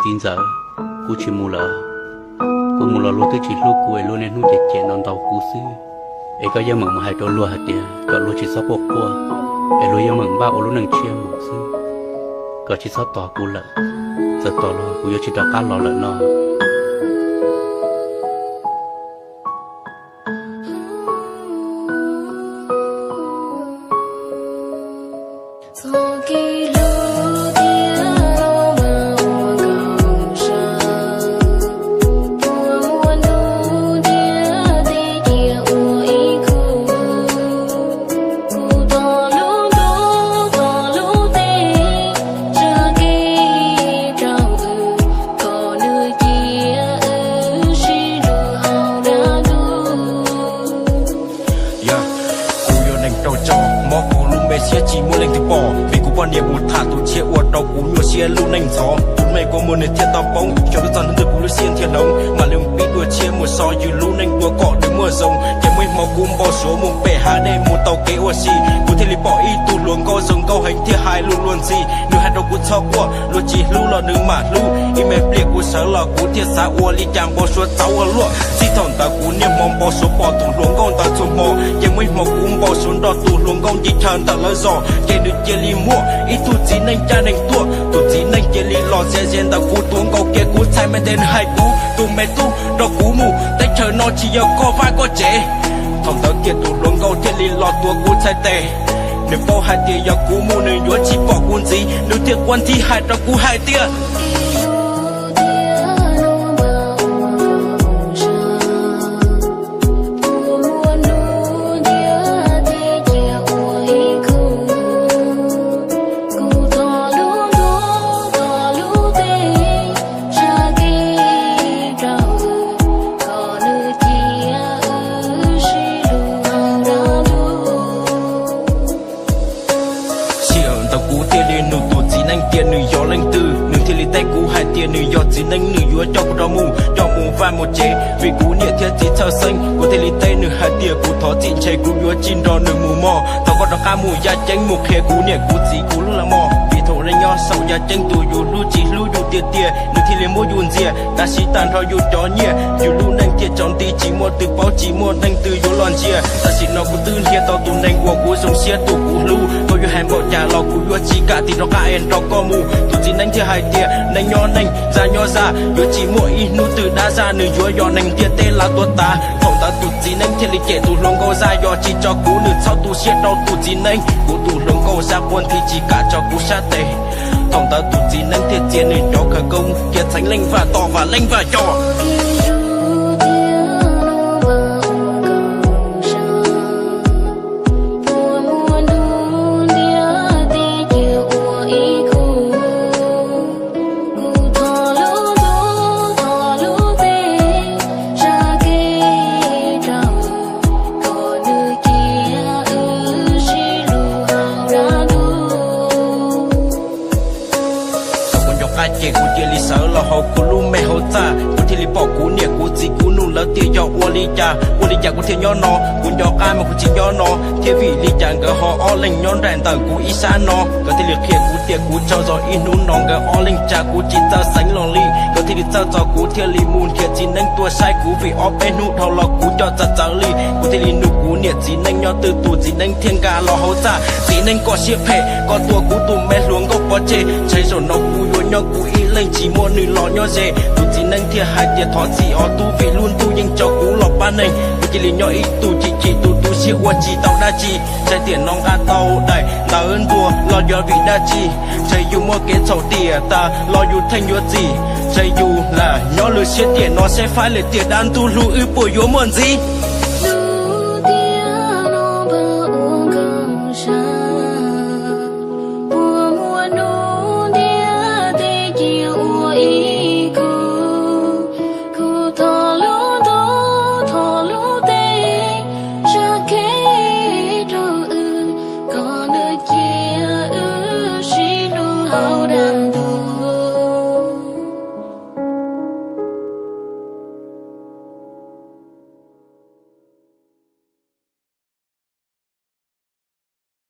Txiv ntxawm, kuv tsis mus lawm. Kuv mus los luag twb tsis hlub kuv es luag niaj hnub cem cem no ntaus kuv xwb. Es koj yeej meem mus hais rau luag hais tias kom luag tsis txhob quaj quaj, es luag yeej meem npaj ua lub neej tshiab mus xwb. Koj tsis txhob tos kuv lawm, txawm tos los kuv yuav tsis rov qab los lawm no. Yog, kuv yuav neeg raug tso, mob kuv lub npe siab tsis muaj leej twg pom, vim kuv poj niam mus tham tus tshiab ua rau kuv nyuaj siab lub neej ntxhov. Tus me kua muag nws thiaj tau poob, xyov twb txog hnub twg kuv lub siab thiaj hloov, mam li pib dua tshiab mus so yus lub neej dua kom nws muaj zoo. Ces muaj ib hmo kuv npau suav mus pem hav dej mus taug kev ua si, kuv thiaj li pom ib tug hluas nkauj zoo nkauj heev thiaj hais lus luag ntxhi. Nws hais rau kuv txhob quaj, luag tsis hlub los nws mam hlub. Ib me pliag kuv sawv los kuv thiaj xav ua li cas npau suav txaus ua luaj. Txij thaum ntawd kuv niaj hmo npau suav pom tus hluas nkauj ntawd txhua hmo, ces muaj ib hmo kuv npau suav nrog tus hluas nkauj nce chaw ntawm lawv zos, ces nws cia li muaj ib tug txiv neej caj neeg tuaj. Tus txiv neej cia li los ze ze ntawm kuv tuav nkaus kiag kuv txhais me tes, nws hais kuv, tus me tub, rau kuv mus, teb chaws no tsis yog koj vaj koj tsev. Thaum ntawd kiag tus hluas nkauj thiaj li los tuav kuv txhais tes. Nws paub hais tias yog kuv mus nws yuav tsis pom kuv ntxiv, nws thiaj quaj nthi hais rau kuv hais tias Sij hawm ntawd kuv thiaj li nug tus txiv neej tias nws yog leej twg, nws thiaj li teb kuv hais tias nws yog txiv neej, nws yuav coj kuv rov mus, coj mus vaj mus tsev, vim kuv niam thiab txiv txhawj xeeb. Kuv thiaj li teb nws hais tias kuv thov txim, ntshe kuv yuav tsis nrog nws mus mog. Thov koj rov qab mus yaj ceeb mus qhia kuv niam kuv txiv kuv lub laj mog, vim thaum nej nyob saum yaj ceeb tus yus hlub tsis hlub yus tiag tiag, nws thiaj li muab yus ntxias, tab sis tag nrho yus cov nyiaj, yus lub neej thiaj tsaus nti, tsis muaj twg paub, tsis muaj neeg twg yuav los ntsia. Tam sim no kuv twb nrhiav tau tus neeg uas kuv zoo siab, tus kuv hlub, koj yuav hais npaum cas los kuv yuav tsis kam tig rov qab es nrog koj mus. Tus txiv neej thiaj hais tias neeg nyob neeg, zaj nyob zaj, yuav tsis muaj ib hnub twg dab zaj, nws yuav yog neeg ntiaj teb lav tuag tas. Thaum ntawd tus txiv neej thiaj li cem tus hluas nkauj zaj, yog tsis tso kuv nws txhob tu siab rau tus txiv neej, kuv tus hluas nkauj zaj quaj nthi tsis kam tso kuv sab tes. Thaum ntawd tus txiv neej thiaj txiav nws cov khawv koob, khiav txheev leej vam tom vam leej vam coj. Thaum kuv nco qab ces kuv cia li sawv los hauv kuv lub me hauv txaj, kuv thiaj li pom kuv niam kuv txiv, kuv nug lawv tias yog ua li cas, ua li cas kuv thiaj nyob no. Kuv nco qab mas kuv tsis nyob no thiab, vim li cas nkawd ho ob leeg nyob nraim ntawm kuv ib sab no. Nkawd thiaj li qhia kuv tias kuv tsaug zog, ib hnub no nkawd ob leeg tsa kuv tsis txawj xeev los li. Nkawd thiaj li txawj txog kuv thiaj li mus nrhiav txiv neeb tuaj saib kuv, vim ob peb hnub dhau los kuv coj txawv txawv li. Kuv thiaj li nug kuv niam txiv neeb nyob twg, tus txiv neeb thiaj nqa los hauv txaj. Txiv neeb koj siab phem, koj tua kuv tus me hluas nkauj pov tseg, ntshai zaum no kuv yuav nyob kuv ib leeg tsis muaj nws los nyob ze. Tus txiv neeb thiaj hais tias thov txim os tub, vim lub ntuj yeej tso kuv los pab neeg, kuv cia li nyob ib tug chim chim tus tu siab ua tsis tau dab tsi. Ntshai tiam no nqa tau daim ntawv ntuas los yog vim dab tsi? Ntshai yus muaj kev txhaum tiam tas los yus theej yuav txim. Ntshai yus lam nyob lwm siab tiam no seb faib lwm tiam dab ntub hlub wb puas yuav muaj ntxiv. Hnub tiag no npawg ua nkaus sab, puas muaj hnub ntiaj teb cia ua ib khub. Kuv thov lub ntuj thov lub teb, zaj kev rau wb, kom nws cia wb sib hlub hauv dag.